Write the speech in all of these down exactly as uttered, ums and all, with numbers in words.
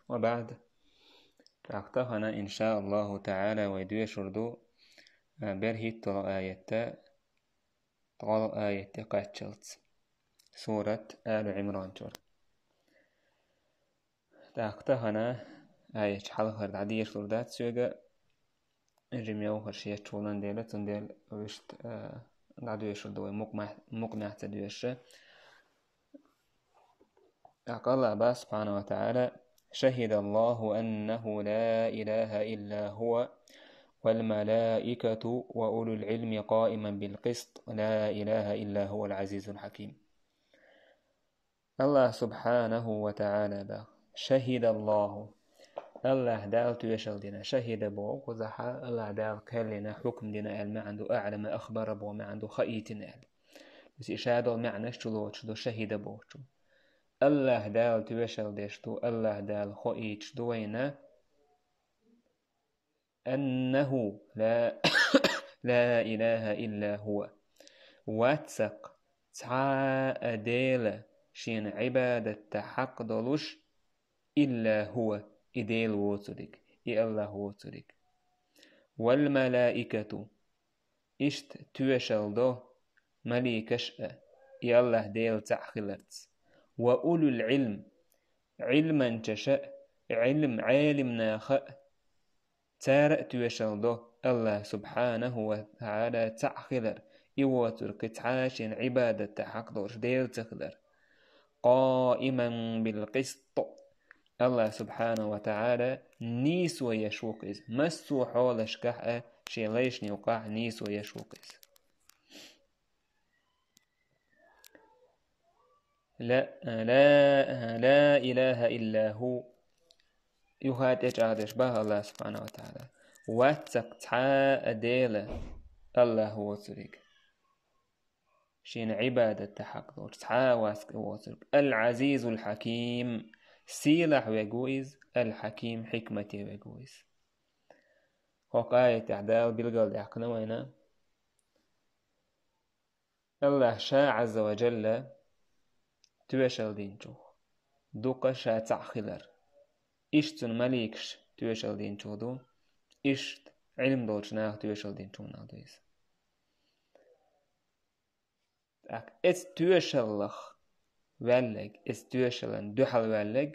وبعد. ТӀаккха тахана, иншааллаху таӀала, вай доьшур ду, а, берхӀитталгӀа аятта ткъолгӀа аятте кхаччалц. Сурат Алу Ӏимран чура. ТӀаккха тахана аяташ хьалхара дӀадешалур дац соьга, жима йовхарш ечволан дела, цундела вуьшта, а, дӀадоьшур ду вай мукъа-, мукъамехь ца доьшуш. ТӀаккха АллахӀа боху, субхьанаху ва таӀала: «شهد الله أنه لا إله إلا هو والملائكة وأولو العلم قائما بالقسط لا إله إلا هو العزيز الحكيم». АллахӀа, субхьанаху ва таӀала, боху: «شهد الله». АллахӀа Дала тоьшалла дина. Шахида боху кхузахь АллахӀа Дала кхел йина, хьукам дина аьлла маьӀна ду, «أعلم أخبر» боху маьӀна ду, хаийтина аьлла. Иза и шадолу маьӀнаш чулоцуш ду шахида бохучу. АллахӀа Дала тоьшалла деш ду, АллахӀа Дала хоуьйтуш ду вайна, «أنه لا، لا إله إلا هو». Вац-кх цхьа а Дела шена Ӏибадатта хьакъ долуш, «إلا هو», и Дела воцург, и АллахӀ воцург. «والملائكة», иштта тоьшалла до маликаш а, и АллахӀ Дела цхьаъ хиларца. «وأولو العلم», Ӏилманчаша а, Ӏилм, Ӏелим наха а, цара а тоьшалла до АллахӀ, субхьанаху ва таӀала, цхьаъ хилар, и воцург кхин цхьа а шена Ӏибадатта хьакъ долуш Дела ца хилар. «قائما بالقسط». АллахӀ, субхьанаху ва таӀала, нийсо еш ву-кх иза. Массо а хьолашкахь а, шен лайшна юкъахь нийсо еш ву-кх иза. «لا، لا، لا إله إلا هو». Юха тӀечӀагӀдеш боху АллахӀа, субхьанаху ва таӀала: «Вац-кх цхьа а Дела, АллахӀ воцург, шена Ӏибадатта хьакъ долуш, цхьа а вац-кх и воцург. العزيز الحكيم». Сийлахь верг ву иза, Ал-Хьаким, хьикмате верг ву иза. ХӀокху аятехь Дала билгалдаьккхина вайна, АллахӀа Ша, Ӏазза ва Джалла, тоьшалла динчух ду-кх Ша цхьаъ хилар. Иштта Цуьнан маликаш тоьшалла динчух ду, иштта Ӏилма долчу наха тоьшалла динчунах ду иза. ТӀаккха эцу тоьшаллах ваьлларг, эцу тоьшаллан дуьхьал ваьлларг,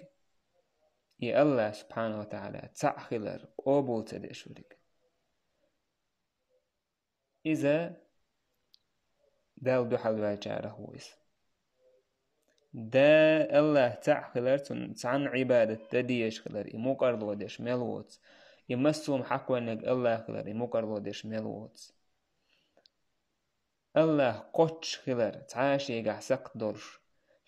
и АллахӀ, субхьанаху ва таӀала, цхьаъ хилар къобал ца деш верг. Иза Далла дуьхьал ваьллачарах ву иза. Да, АллахӀ цхьаъ хилар, Цунна цхьанна Ӏибадат дан дезаш хилар, и мукъарло деш мел воцу, и массо а хьакъ верг АллахӀ хилар, и мукъарло деш мел воцу. АллахӀ кхоччуш хилар, цхьа а шегахь сакхт долуш,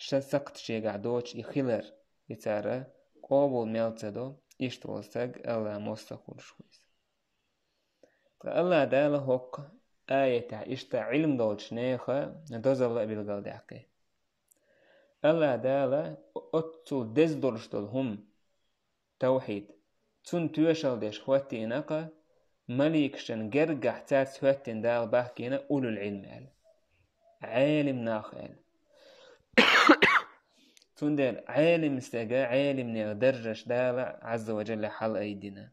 ша сакхт шегахь доцуш и хилар, и цара къобал мел ца до, иштта волу стаг АллахӀ мостагӀа хуьлуш ву иза. Ткъа АллахӀ Дала хӀокху аятехь иштта Ӏилма долчу нехан дозалла а билгалдаьккхи. АллахӀ Дала оццул деза долуш долу хӀума, тавхьид, цунна тоьшалла деш хӀоттийна-кх, маликашна гергахь цаьрца хӀоьттина Дала бахкийна улул Ӏилм аьлла. Ӏелим нах аьлла. Цундела Ӏелим стеган, Ӏелим нехан даржаш Дала Ӏазза ва Джалла хьалаайдина.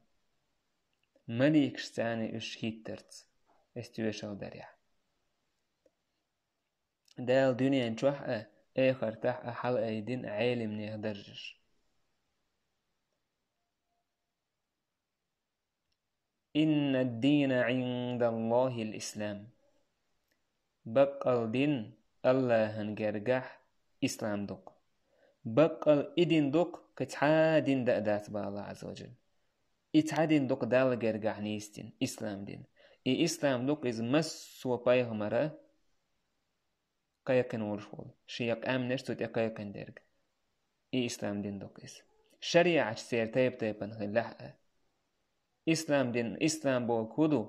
Маликаш царна уьш хӀиттарца, эс тоьшалла дарехь. Дала дуьнен чохь а, эхартахь а хьалаайдина Ӏелим нехан даржаш. «إن الدين عند الله الإسلام». Баккъал дин АллахӀан гергахь ислам ду-кх. Баккъал и дин ду-кх, кхин цхьа а дин дан а дац, боху АллахӀа Ӏазза ва Джалла. И цхьа дин ду-кх Далла гергахь нийса дин, ислам дин. И ислам ду-кх иза массо а пайхамара кхайкхина волуш волу, шен къаьмнаш цу тӀе кхайкхина дерг. И ислам дин ду-кх иза. ШариӀаташ церан тайп-тайпана хиллехь а. Ислам дин, ислам бохург хӀун ду?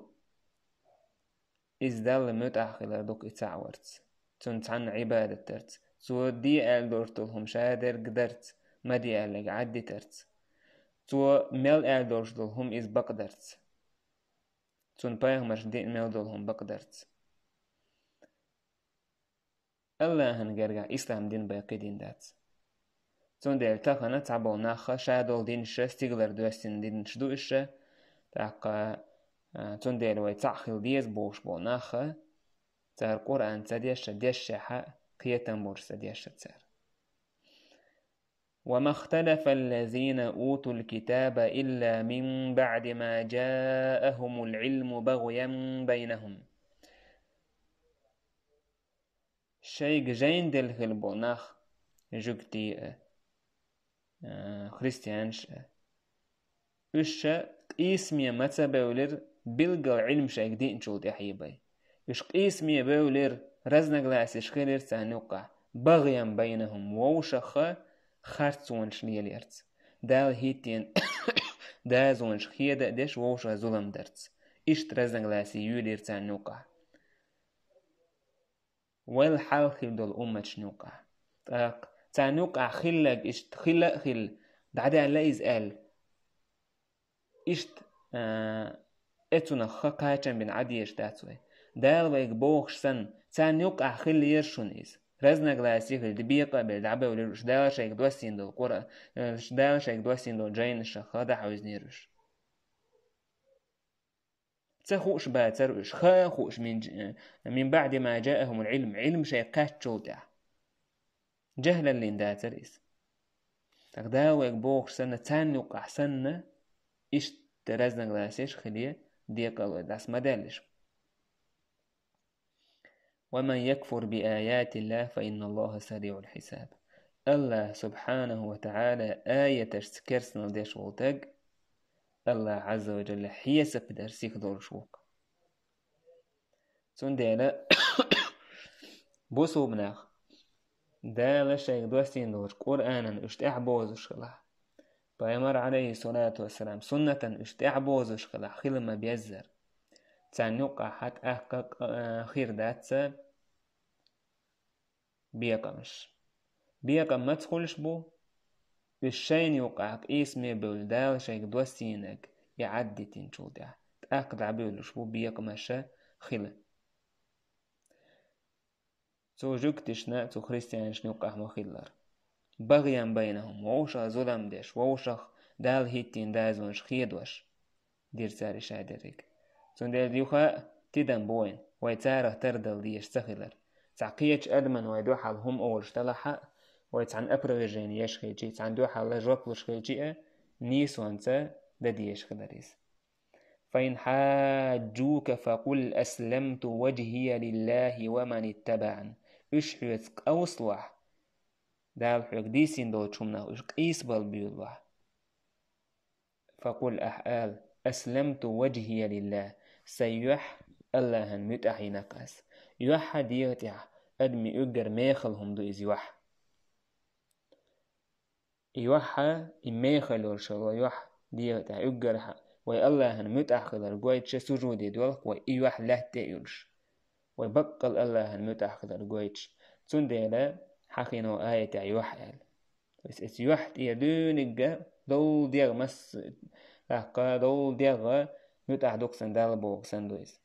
Иза Далла муьтӀахь хилар ду-кх и цхьаъ варца, Цунна цхьанна Ӏибадат дарца, Цо де аьлла долуш долу хӀума ша дерг дарца, ма де аьлларг Ӏаддитарца, Цо мел аьлла долуш долу хӀума иза бакъдарца, Цуьнан пайхамарша деана мел долу хӀума бакъдарца. АллахӀан гергахь ислам дин бен кхин дин дац. Цундела тахана цхьаболу нахха ша долу динаш стигалара доьссина динаш ду уьш, тӀаккха, а, цундела вай цхьаъ хила деза бохуш болу нахха, цара Къуръан ца дешша, дешшехьа, кхетам болуш ца дешша цара. وما اختلف الذين أوتوا الكتاب إلا من بعد ما جاءهم العلم بغيا بينهم. Шайга жайна делла хила болу нах, жуьгтий а, а, христианаш а, уьш ша къийсаме ма ца бевлира, билггал Ӏилма шайга диъначул тӀаьхьа бай. Уьш къийсаме бевлира, разногласеш хилира царна юккъахь, بغيا بينهم, вовшахха харцонаш лелаярца. Дала хӀиттийна дозанаш хеда а деш, вовшах зулам дарца. Иштта разногласеш юьйлира царна юккъахь. Вайл хьалха хир долу умматашна юккъахь. ТӀаккха царна юккъахь хилларг иштта хилла а хилла, дӀадаьлла иза аьлла. Иштта, а, эцунах ха кхачам бина Ӏадъеш дац вай. Дала вайга бохуш санна, царна юккъахь хиллера шуна иза. Разногласие хилла, бекъа а белла, дӀабевлира уьш, Дала шайга доссийна долу Къура-, э, Дала шайга доссийна долу жайнашах ха дӀахьевзинера уьш. Ца хууш бацара уьш, ха а хууш, мин, من بعد ما جاءهم العلم, Ӏилма шайга кхаьччул тӀаьхьа. ЖаьхӀлаллин дацара иза. Так Дала вайга бохуш санна, царна юккъахь санна, иштта разногласеш хиле, декъал вай дӀаса ма даьллаш. ومن يكفر بآيات الله فإن الله سريع الحساب. АллахӀ субхьанаху ва таӀала аяташца керстанал деш волу таг, АллахӀ Ӏазза ва Жалла хьесап дар сиха долуш ву-кх. Цундела бусулба нах Дала шайга доссийна долчу Къуръанан уьш тӀаьхьабозуш хилахь, Пайхамар, Ӏалайхиссалату вассалам, суннатан уьш тӀаьхьабозуш хилахь, хила ма-беззара. Царна юккъахь тӀаккха, а, хир дац бекъамаш. Бекъам маца хуьлуш бу? Уьш шайна юккъахь къийсаме бевлла, Дала шайга доссийнарг и Ӏаддитинчул тӀаьхьа. ТӀаккха дӀабуьйлуш бу бекъамаша хила. Цу жуьгташна, цу христианашна юккъахь ма-хиллара. بغيا بينهم, вовшах зулам деш, вовшах Дала хӀиттийна дозанаш хедош дира цара и шадерриг. Цундела юха а тидам бу вайна, вай царах тардала дезаш ца хилар. Цхьа кхечу адамна вай дуьхьал хӀума олуш делахь а, вай цхьана опровержение еш хилчи, цхьана дуьхьал жоп луш хилчи а, нийсонца дан дезаш хилар иза. فإن حاجوك فقل أسلمت وجهي لله ومن اتبعن. Уьш хьоьца къовсалахь, Дала хьоьга дийцина долчу хӀуманах уьш къийсабала буьйлалахь. فقل, ахь ала: أسلمت وجهي لله. Сайн юьхь АллахӀан муьтӀахь йинакх ас. Юьхь дегӀа тӀехь адамийн уггар мехала хӀума ду иза юьхь. И юьхь, и мехала йолуш йолу юьхь дегӀа тӀехь уггар вай АллахӀан муьтӀахь хилар гойтуш, сужуде доьлху вай и юьхь лаьтта тӀе а йолуш. Вай баккъал АллахӀан муьтӀахь хилар гойтуш. Цундела хьахийна аятехь юьхь аьлла. То есть эцу юьхь тӀера дуьйниг а довла дегӀ масса, тӀаккха довла дегӀ а муьтӀахь ду-кх сан Далла боху санна ду иза.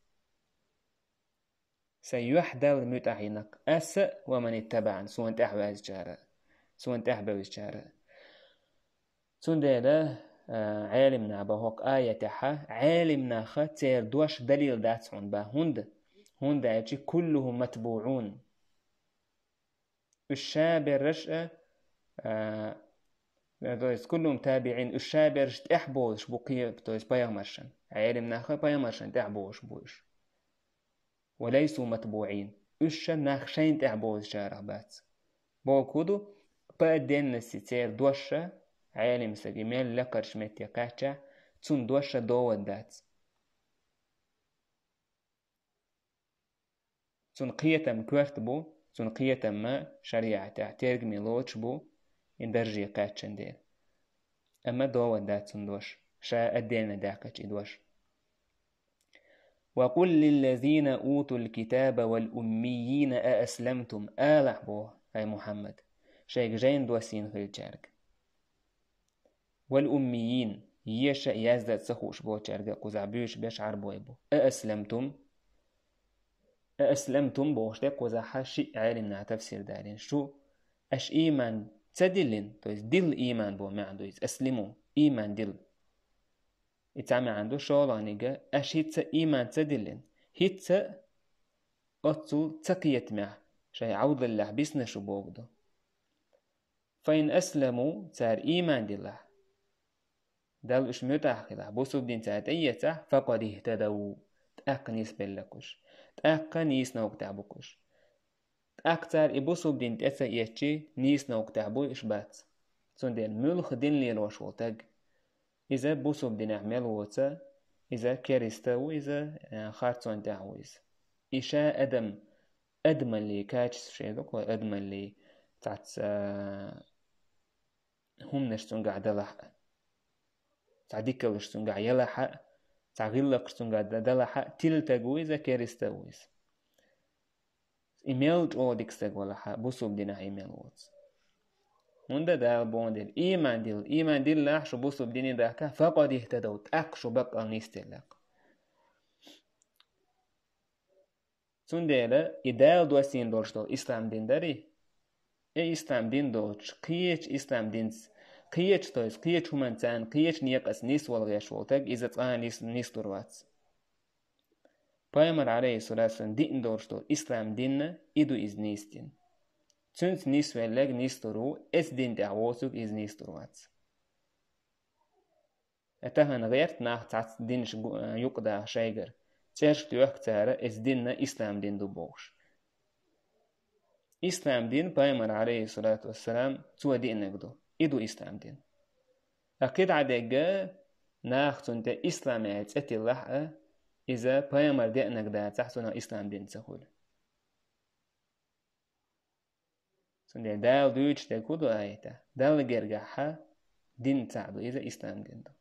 Сайн юьхь Далла муьтӀахь йинакх ас а, ومن اتبعن, суна тӀаьхьаваьзначара а, суна тӀаьхьабевзачара а. Цундела, а, Ӏелимнаха боху хӀокху аятехь, Ӏелимнаха церан дош далил дац хьуна бан. ХӀунда? ХӀунда аьлча كلهم متبوعون. Уьш шаберриш а, а, то есть كلهم تابعين, уьш шаберриш тӀаьхьабозуш бу кхе-, то есть пайхамаршна. Ӏелимнаха пайхамаршна тӀаьхьабозуш бу уьш. وليسوا متبوعين. Уьш ша нах шайна тӀаьхьабозучарах бац. Боху хӀун ду, по отдельности церан дош ша, Ӏелим стага мел лекхарчу метте кхаьчча, цунна дош ша довад дац. Цунна кхетам коьрта бу, цунна кхетам ма шариӀатехь тергаме лоцуш бу, и дарже кхаьччан дела. Амма довад дац цунна дош, ша отдельно даьккхича и дош. وقل للذين أوتوا الكتاب والأميين أأسلمتم, алахь боху, хӀай Мухьаммад, шайга жайна доссийна хиллачаьрга. والأميين, еша а язда а ца хууш болчаьрга а кхузахь буьйш беш Ӏарбой бу. أأسلمتم, أأسلمتم бохуш де кхузахь шиъ Ӏелимнаха тафсир далийна. Шу аша ийман ца диллина, то есть дилла ийман бо маьӀна ду иза, аслиму, ийман дилла. И цхьа маьӀна ду шолгӀанига, аша хӀинца ийман ца диллина, хӀинца оццул ца кхетамехь, шайн Ӏовдаллехь бисна шу боху ду. Фаин асламу, цара ийман диллахь, Далла уьш муьтӀахь хилахь, бусулба дин цара тӀеэцахь, факъад ихтадав, тӀаккха нисбелла кхуш. ТӀаккха нийсновка тӀехь бу кхуш. ТӀаккха цара и бусулба дин тӀе ца эцчи, нийсновка тӀехь буй уьш бац. Цундела муьлха дин лелош волу таг, иза бусулба динехь мел воца, иза кериста ву, иза, э, харцон тӀехь ву иза. И ша адам, адамаллий качество шен ду, кхо адамаллий цац, а, хӀуманаш цуьнгахь далахь а, цхьа дикаллаш цуьнгахь ялахь а, цхьа гӀиллакхаш цуьнгахь да-, далахь а, тилла таг ву иза, кериста ву иза. И мел чӀогӀа дика стаг валахь а, бусулба динахь и мел воц. ХӀунда Дала боху дела, ийман дилла, ийман диллахь шу бусулба дине дахка, факъад ихтадав, тӀаккха шу баккъал нисделлакх. Цундела и Дала доссийна долуш долу ислам дин дарий? И ислам дин доцуш, кхечу ислам динца, кхечу, то есть кхечу хӀуманца, кхечу некъаца нисвала гӀеш волу таг, иза цкъа а нис-, нислур вац. Пайхамар, алейхиссалату вассалам, диъна долуш долу ислам динна, и ду иза нисдина. Цуьнца нисвелларг нислур ву, эцу дин тӀехь воцург иза нислур вац. Э, тахана гӀерта нах цхьацца динаш гу-, э, юкъадаха шайгара. ЦӀераш тоьхка цара, эцу динна ислам дин ду бохуш. Ислам дин пайхамар, алейхиссалату вассалам, цо диънарг ду. И ду ислам дин. А кхидӀа дегга нах цунна тӀе ислам аьлла цӀе тиллахь а, иза пайхамар деънарг дацахь, цунах ислам дин ца хуьлу. Цундела Дала дуьйцуш дерг хӀун ду аята? Далла гергахь дин цхьаъ ду, иза ислам дин ду.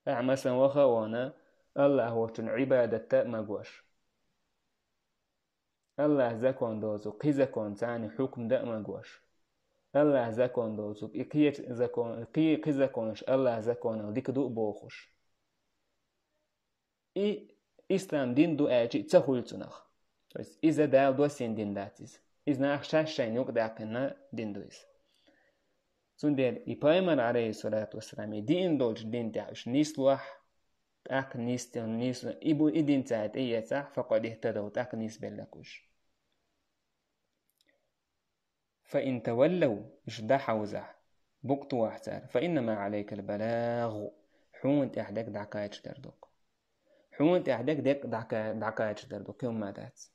Ахьа, масалан, ваха а вахана, Аллахь волчун Ӏибадат а ма гуш. Аллахь закон доцург кхин законца хьукм дан а ма гуш. Аллахь закон доцург и кхечу закон, кхин, кхин законаш Аллахь законал дика ду а бохуш. И ислам дин ду аьлча а ца хуьлу цунах. То есть иза Дала доссийна дин дац иза. Иза наха шаьш шайна юкъадаьккхина дин ду иза. Цундела и пайхамар, алейхиссалату вассалам, и диъна долчу дин тӀехь уьш нислохь, тӀаккха нисдина, нисдина, и бу, и дин цара тӀеэцахь, факъад ихтадав, тӀаккха нисбелларг уьш. Фа ин таваллав, уьш дӀахьовзахь, букъ тухахь цара, фа иннама Ӏалайкал балагъ, хьуна тӀехь дерг дӀакхачадар ду-кх. Хьуна тӀехь дерг деккъа дӀакха-, дӀакхачадар ду, кхин хӀумма дац.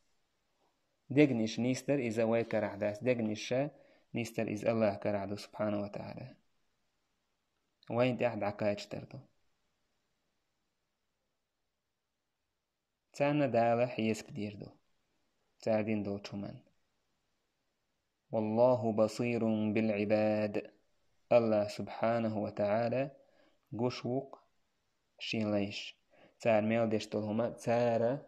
Дегнаш нисдар иза вай карахь дац, дегнаш нисдар иза Аллахь карахь ду, субхьанаху ва тагӀала. Вайна тӀехь дӀакхачадар ду. Царна Дала хьесап дийр ду цара дина долчу хӀуманна. Валлаху басирун бил Ӏибад. Аллахь субхьанаху ва тагӀала гуш ву-кх шен лайш. Цара мел деш долу хӀума, цара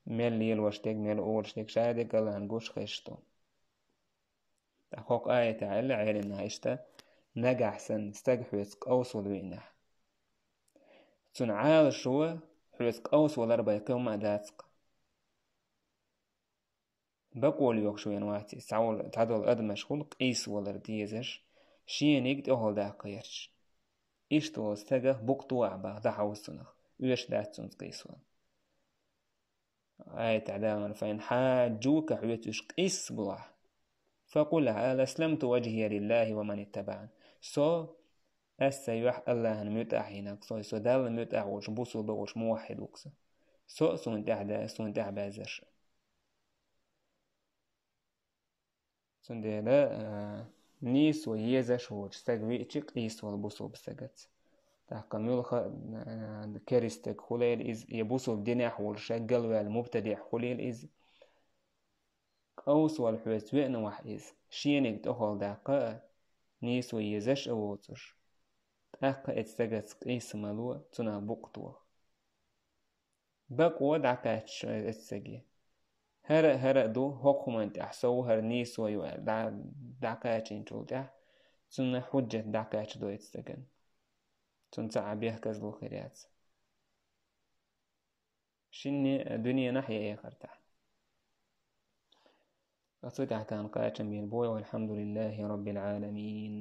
мел лелош дерг, мел олуш дерг, ша дерг Аллахьна гуш хезаш ду. ТӀаккха хӀокху аятехь аьлла Ӏеламнаха иштта: нагахь санна стаг хьоьца къовсавала веанехь, цунна Ӏалашо хьоьца къовсавалар бен кхин хӀума а дац-кх. Бакъо лоьхуш веана вац иза, цхьаволу, цхьадолу адамаш хуьлу къийсавалар дезаш, шениг тӀехула даккха гӀерташ. Иштта волу стагах букъ тухахь боху, дӀахьовза цунах, оьшуш дац цуьнца къийсавала. Аятехь Дала: «Фа ин хьаджука», хьоьца уьш къийсаболахь, «факъул», аьлла: «Асламту важхия лиллахи ва ман иттабаъан». Со, ас сан юьхь Аллахьна муьтӀахь йинарг со, со Далла муьтӀахь волуш, бусулба волуш, муваххьид ву-кх со. Со а суна тӀехь да, суна тӀехь баьззарш. Цундела, а, нийсо езаш волчу стаг веача, къийсавала бусулба стагаца. ТӀаккха муьлха, а, керист стаг хуьлийла иза, я бусулба динехь волуш галваьлла мубтадиъ хуьлийла иза. Къовсавала хьоьца веана вахь иза, шениг тӀехула даккха а, нийсо езаш а воцуш, тӀаккха эцу стагаца къийса ма ло, цунах букъ тоха. Бакъо дӀакхаьчча эцу стаге. ХӀара а, хӀара а ду, хӀокху хӀуманна тӀехь сов хӀара нийсо ю аьлла, дӀа-, дӀакхачийначул тӀехь, цунна хьуджат дӀакхаьчадо эцу стагана. Цунна цхьа а бехказло хир яц. Шинне а дуьненахь я эхартахь. Ткъа цу тӀехь тхан кхачам бийр бу вай: والحمد لله رب العالمين.